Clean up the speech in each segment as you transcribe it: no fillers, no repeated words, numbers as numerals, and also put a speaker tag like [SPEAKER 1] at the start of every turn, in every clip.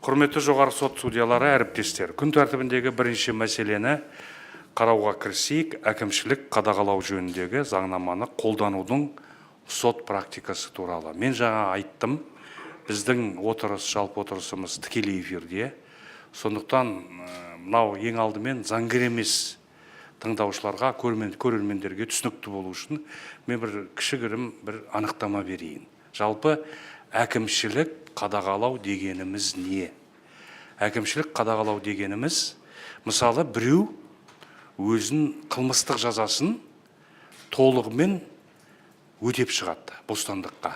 [SPEAKER 1] Құрметті Жоғары Сот судьялары, әріптестер, күн тәртібіндегі бірінші мәселені қарауға кірісейік. Әкімшілік қадағалау жөніндегі заңнаманы қолданудың сот практикасы туралы. Мен жаңа айттым, біздің отырыс, жалпы отырысымыз тікелей эфирде. Сондықтан мынау ең алдымен заңгер емес тыңдаушыларға, көрермендерге түсінікті болу үшін мен бір кішігірім бір анықтама берейін. Жалпы әкімшілік қадағалау дегеніміз не? Әкімшілік қадағалау дегеніміз, мысалы, біреу өзін қылмыстық жазасын толығымен өтеп шығады бостандыққа,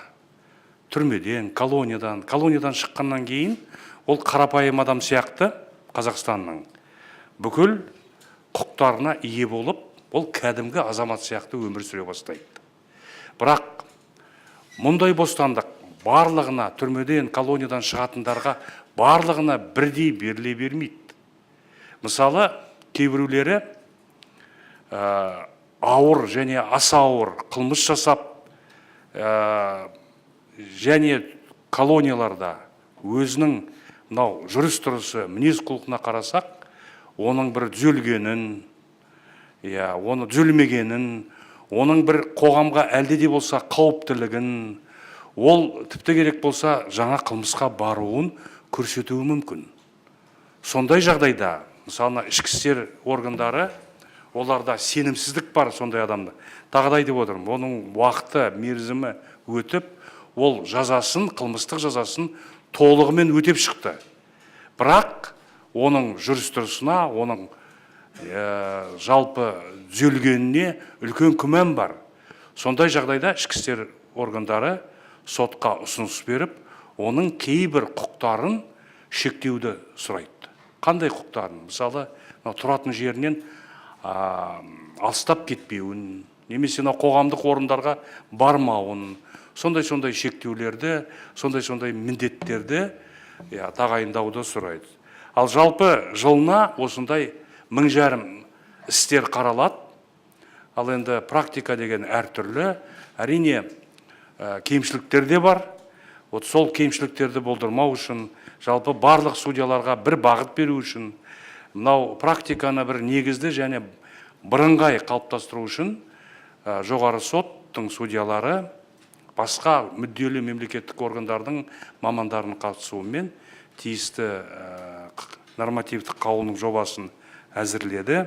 [SPEAKER 1] түрмеден, колониядан. Колониядан шыққаннан кейін ол қарапайым адам сияқты Қазақстанның бүкіл құқықтарына ие болып, ол кәдімгі азамат сияқты өмір сүре бастайды. Бірақ мұндай бостандық барлығына, түрмеден, колониядан шығатындарға барлығына бірдей беріле бермейді. Мысалы, кейбіреулері ауыр және аса ауыр қылмыс жасап және колонияларда өзінің мынау жүріс тұрысы, мінез құлқына қарасақ, оның бір түзелгенін, иә, оны түзелмегенін, оның бір қоғамға әлде де болса қауіптілігін, ол тіпті керек болса жаңа қылмысқа баруын көрсетуі мүмкін. Сондай жағдайда, мысалы, мына ішкі істер органдары, оларда сенімсіздік бар сондай адамда. Тағы да айтып отырмын, оның уақыты, мерзімі өтіп, ол жазасын, қылмыстық жазасын толығымен өтеп шықты, бірақ оның жүріс тұрысына, оның жалпы түзелгеніне үлкен күмән бар. Сондай жағдайда ішкі істер органдары сотқа ұсыныс беріп, оның кейбір құқықтарын шектеуді сұрайды. Қандай құқықтарын? Мысалы, мынау тұратын жерінен алыстап кетпеуін немесе мынау қоғамдық орындарға бармауын, сондай сондай шектеулерді, сондай сондай міндеттерді, иә, тағайындауды сұрайды. Ал жалпы жылына осындай 1500 істер қаралады. Ал енді практика деген әртүрлі, әрине, кемшіліктер де бар. Вот сол кемшіліктерді болдырмау үшін, жалпы барлық судьяларға бір бағыт беру үшін, мынау практиканы бір негізді және бірыңғай қалыптастыру үшін Жоғары Соттың судьялары басқа мүдделі мемлекеттік органдардың мамандарының қатысуымен тиісті нормативтік қаулының жобасын әзірледі.